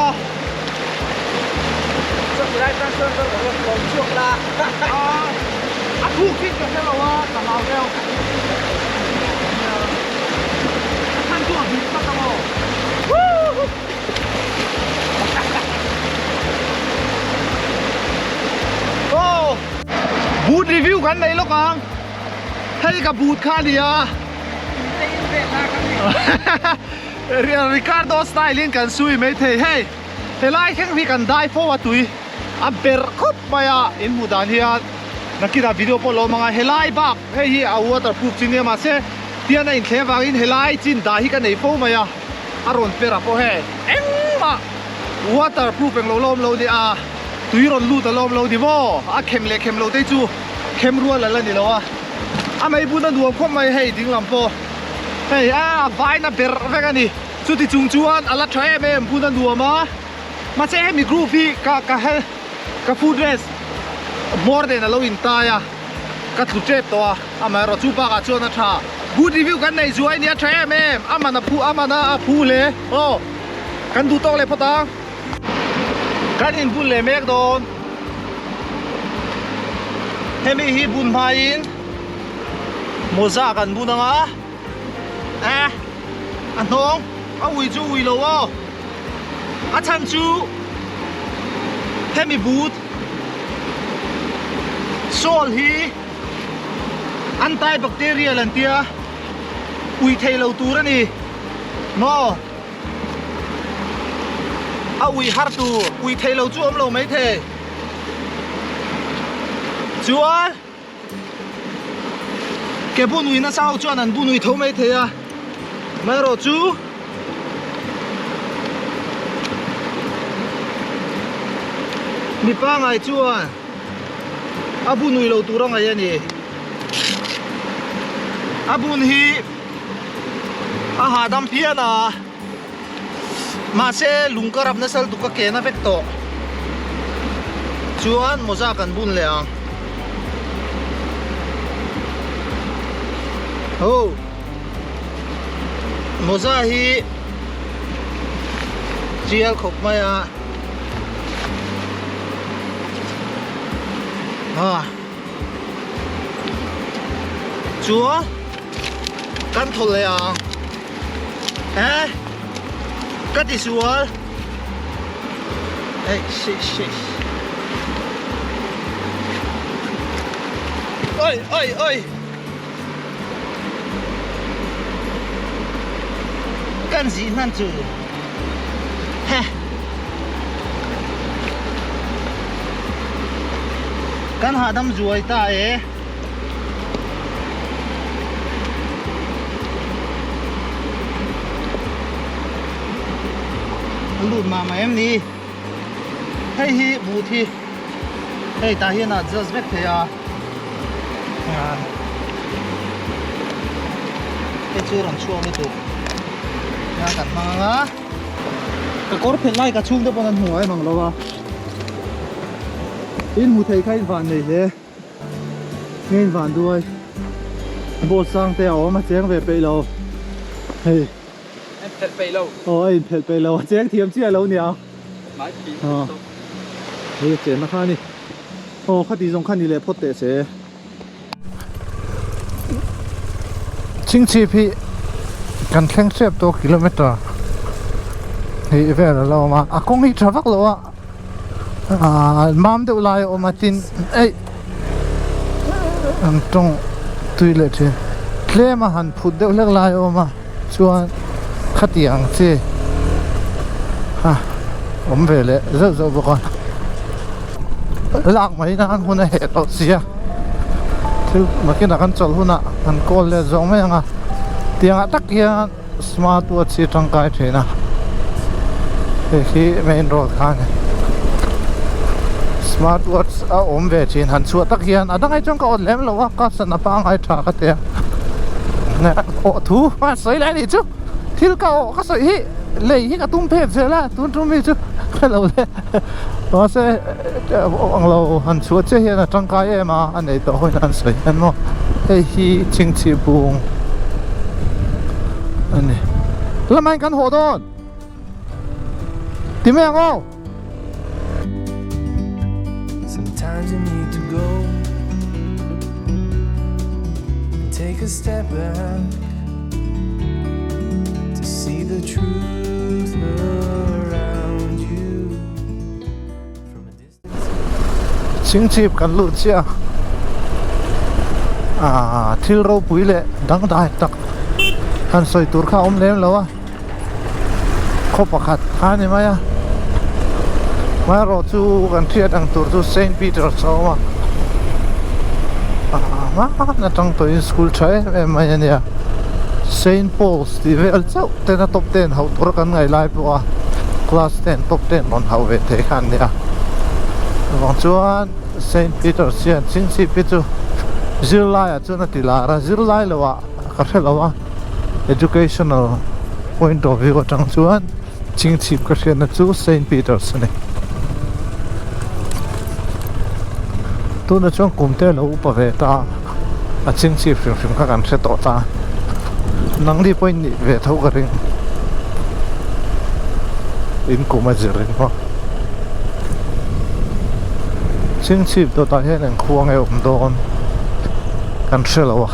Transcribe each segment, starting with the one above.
a. Chuan tilai tan chuan ka rawn lawm chhuak la. A thuk hi ka hre lo a, ka hlau deuh. A chhan chu a vin tlat ang aw. Aw boot review kan nei lawk ang. Hei ka boot kha a nia. Ricardo style in kan sui mai thei hei helai thleng hi kan dai fo a tui a berh khawp mai a in hmuh dan hian nakinah video pawh lo hmang a helai bak hei hi a waterproof chi nia mahse tian a inthleng avangin helai chin dah hi ka nei fo mai a a rawn per a pawh hei engmah waterproof englo la awm lo nia tui rawn lut a la awm lo ni maw a khem leh khem lo te chu khem rual a la ni lo a a mei bun a nuam khawp mai hei dinglam pawh. Hei a vaina ber vek a ni. Chuti chung chuan a la tha em em bun a nuam a. Mahse hemi groove hi ka ka hel ka foot rest hmawr nen a lo in tai a. Ka tlu tep tawh a. Amaherawh chu bakah chuan a tha. Good review kan nei zuai nia tha em em. A man a phu a man a a phu hle. Aw kan duh tawk leh phawt ang. Kan in bun leh mek dawn. Hemi hi bun hmaiin. Mawza kan bun ang a eh a hnawng a ui chu ui lo aw a chhan chu hemi but sole hi antibacterial an tia ui thei lo tur a ni maw a ui har tur ui thei lo chu awm lo maithei chuan. Ke bunui nasa ho chuan an bunui tho mai thei a, amaherawh chu mi pangai chuan a bunui lo tur a ngaih a ni. A bun hi a hahdam phian a, mahse lung ka rap nasa lutuk ka ke na vek tawh chuan mawza kan bun leh ang ho mawza hi tial khawp mai a ah chuan kan thaw leh ang. Eh ka ti sual eh shit shit oi oi oi kan zih hman chu he kan hahdam zuai ta e. A lut mah mah em ni hei hi but hi hei tah hian a adjust vek thei a hei chu rawn chhuak lutuk nia kan hmang ang a ka kawr phelh lai ka chhungte pawn an hmu em ang lo a in hmu thei kha in van nei hle. Nge in van duai boat sang te a awm a cheng ve peih lo hei A in phelh peih lo aw a in phelh peih lo a cheng thiam chiah lo nia aw hei a chen na kha a ni aw khati zawng kha ni leh phawt teh se. Chingchhip hi kan thleng hrep tawh kilometer hnih vel a lo awm a a kawng hi tha vak lo a. Ahh mam deuh lai a awm a tin eih an tawng tui leh thin tlem a han phut deuh hlek lai a awm a chuan khati ang chi a awm ve leh zeuh zeuh bawk a lak mai nan hun a heh tawh si a thil nakinah kan chawlh hunah kan call let zawk mai ang a tiangah tak hian. Smart watch hi tangkai thin a hei hi main road kha a ni smart watch a awm ve thin han chhuah tak hian a dang ai chuan ka awt lem lo a ka sana pangai tha ka ti a awh thu a sawi leh a nih chu thil ka awh ka sawi hi lei hi ka tum phet zel a tun tum mi chu ka lo le mahse ang lo han chhuah chiah hian a tangkai em a a nei tawh hawiin an sawi hian maw hei hi chingchih bung a ni lamah hian kan haw dawn. Ti mai ang aw. Sometimes you need to go and take a step back to see the truth around you from a distance. Chingchip kan luh chiah a, ah thil ropui leh dangdai tak han sawi tur kha a awm lem lo a. Khaw pakhat kha a ni mai a hmaerawh chu kan hriat ang tur chu Saint Peter's a awm a ah hman atang tawhin school tha em em mai a nia Saint Paul's tih vel chauh tena top ten hauh tur a kan ngaih lai pawh a class ten top ten rawn hauh ve thei kha an nia chuvang chuan Saint Peter's hian chingchip hi chu zirlai ah chuan a ti lar a zirlai loh ah ka hre lo a educational point of view atang chuan chingchip ka hriatna chu Saint Peter's a ni tunah chuan kum te a lo upa ve ta a chingchip hrim hrim kha kan hre tawh ta nangni pawh in nih ve tho ka ring in kum a zir in maw chingchip dawtah hian engkhuang nge awm dawn kan hre lo a.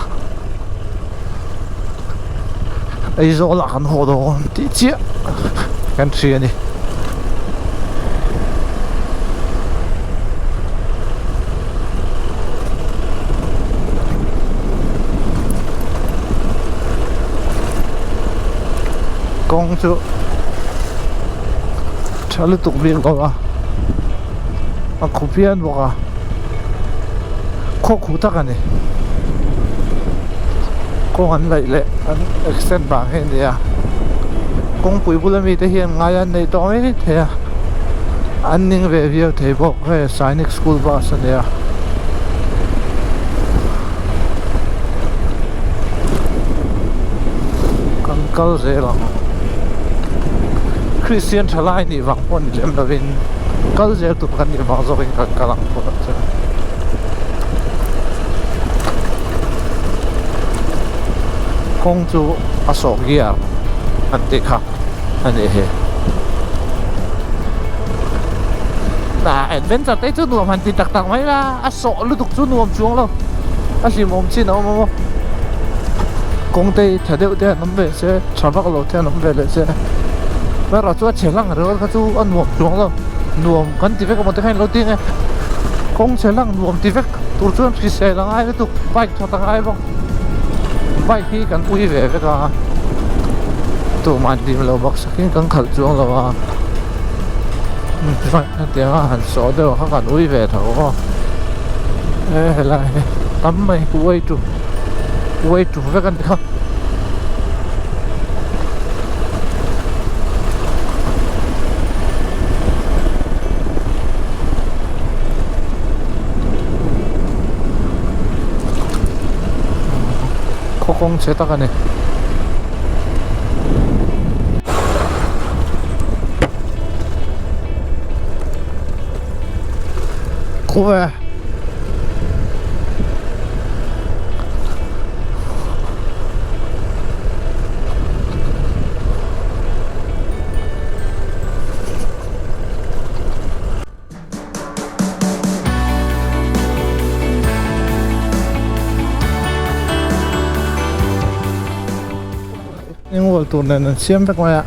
Aizawl ah kan haw dawn tih chiah kan hria a ni. Kawng chu tha lutuk bik lo a a khu phian bawk a khaw khu tak a ni. Kawng an laih leh an extend vang hi a ni a kawngpui bula mite hian ngai an neih tawh mai thei a an ning ve viau thei bawk hei Sainik school bus a ni a. Kan kal zel ang Kristian thalai nih vang pawh ni lem lovin kal zel tur kan nih vang zawkin kan kal ang pawh chuan. Kawng chu a sawh gear an tih kha a nih hi. Ah adventure te chu nuam han ti tak tak mai la a sawh lutuk chu nuam chuang lo a hlimawm chin a awm a maw kawng te hi tha deuh te an awm ve se tha vak lo te an awm ve leh se erawh chu a chhe hlang ringawt kha chu a nuam chuang lo nuam kan ti vek emaw te khan ilo ti ang e kawng chhe hlang nuam ti vek tur chuan hrisel a ngai lutuk bike that a ngai bawk bike hi kan ui ve vek a tumah dim lo bawk sakin kan khalh chuang lo a hetiang a han sawh deuh kha kan ui ve tho aw e helai hi tam mai uai tu uai tu vek a ni kha. Khaw kawng chhe tak a ni. Khaw e. Engwall tur nen an siam vek mai a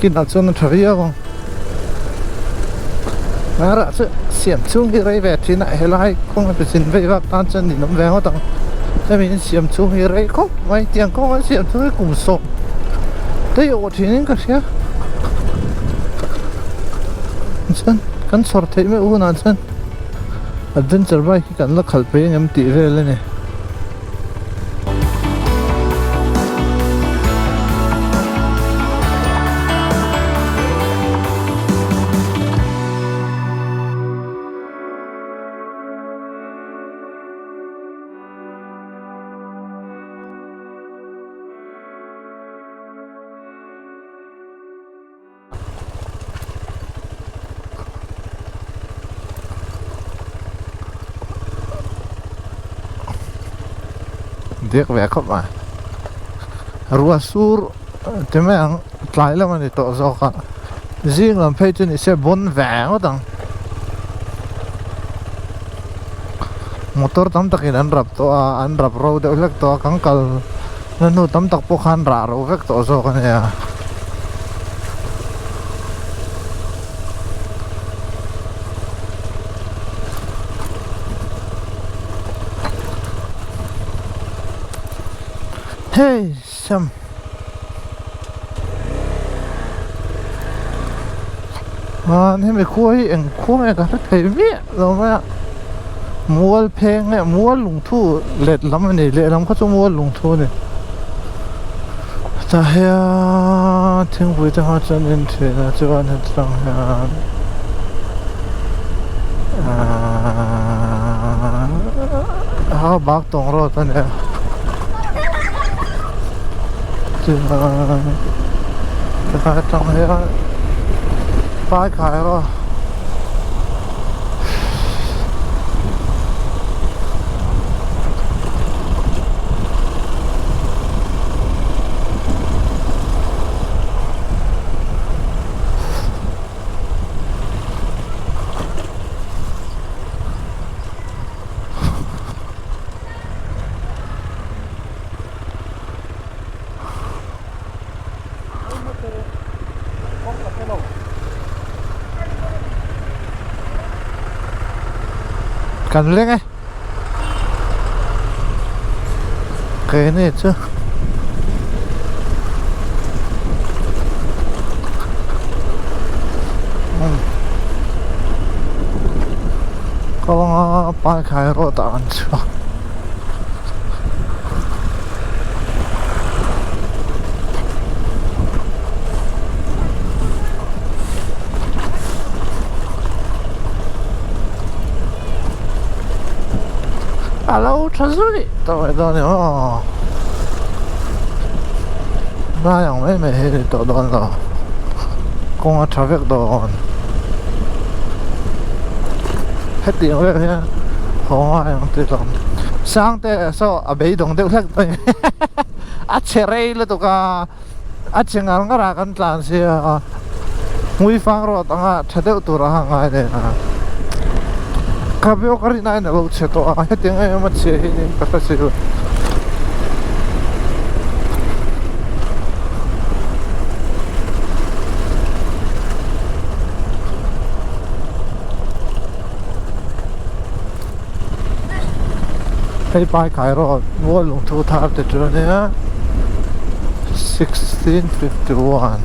kinah chuan a tha viau ang arah chu siam chhung hi rei ve thin a helai kawng a chin vei vak tan chuan ninawm ve ngawt ang hemi in siam chhung hi rei khawp mai tiang kawng a siam chhung hi kum sawm te awh thin in ka hria. Chuan kan chhawr theih meuh hunah chuan adventure bike hi kan la khalh phei ang em tih vel a ni. Dek ve khawp mai ruah sur ti mai ang tlai lam a ni tawh zawk a Zing lam phei chu ni se bawn ve ngawt ang. Motor tam takin an rap tawh a, an rap ro deuh hlek tawh a, kan kal na hnu tam tak pawh khan rah ro vek tawh zawk a nia. Hei Sam. An hemi khua hi eng khua nge ka hre thei miah lo mai a mual pheng nge mual lungthu let lam a ni lehlam kha chu mual lungthu a ni tah hian thingpui te hma chuan en thin a chuan hetang hian ahh bak tawng rawt a nia chuan helai atang hian pai khai rawh. Kan leng e Keini chu Kawnga pai khai rawt ah kan chhuak. A lo tha zui tawh mai dawn ni maw lai ang mai mai hi ni tawh dawn lo kawng a tha vek dawn hetiang vel hian haw ngai ang tih hlawm Sangte saw a beidawng deuh hlek mai a che rei lutuk a a che ngar ngar a kan tlan sia a hmui fang rawt anga tha deuh tur a ngai nen a ka vek a rin aiin a lo chhe tawh a hetiang em em a chhia hi ka hre si lo. Hei pai khai rawh mual lungthu thar te chu ania 1651.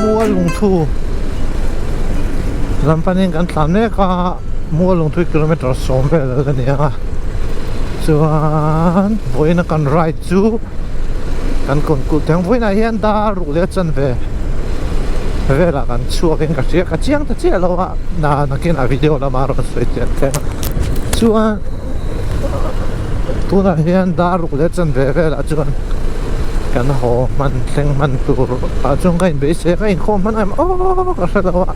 Mual lungthu lam panin kan tlan mek a mual lungthu kilometer sawm vel a la ni a chuan vawiin a kan ride chu kan kawn kulh teng vawiinah hian dar ruk leh a chanve velah kan chhuak in ka hria ka chiang ta chiah lo a na nakinah video lamah rawn sawi chian thleng a chuan tunah hian dar ruk leh chanve velah chuan kan haw hman thleng hman tur ah chuan ka inbeisei a ka inkhawm hman em aw ka hre lo a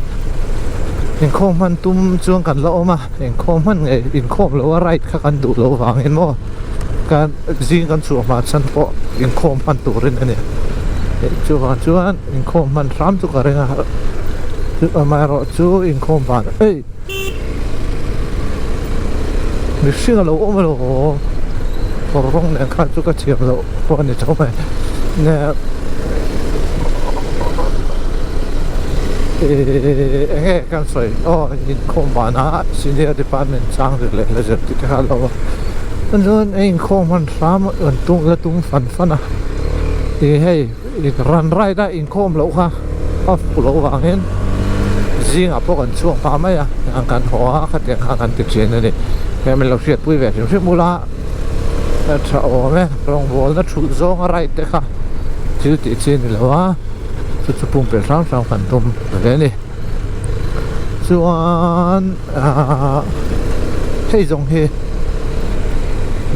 inkhawm hman tum chuan kan la awm a inkhawm hman ngei inkhawm lo a ride kha kan duh loh vangin maw kan zing kan chhuah hma chhan pawh inkhawm hman turin a ni chuvang chuan inkhawm hman hram chu ka ring a. Amaherawhchu inkhawm van ei mihring a lo awm alo kawr rawng nen khan chu ka thiam loh pawh a ni tho mai nge ih eng nge kan sawi aw inkhawm vana senior department chang zir leh la zir tih te kha a lo awm a chuan a inkhawm hman hram an tum la tum fan fan a ih hei. Run ride a inkhawm loh kha a fuh loh vangin zingah pawh kan chhuak hma mai a, kan haw a khatiang kha kan ti thin a ni. Hei min lo hriatpui ve hrim hrim ula a tha awm e, rawngbawlna thulh zawnga ride te kha thil tih chi a ni lo a, chu chu pumpelh hrang hrang kan tum ve a ni. Chuan ahh hei zawng hi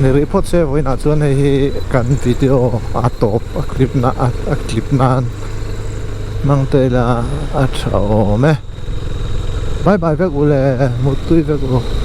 ni rih phawt se vawiinah chuan hei hi kan video a tawp a clip na a clip nan hmang te ila a tha awm e bye bye vek u le muttui vek u.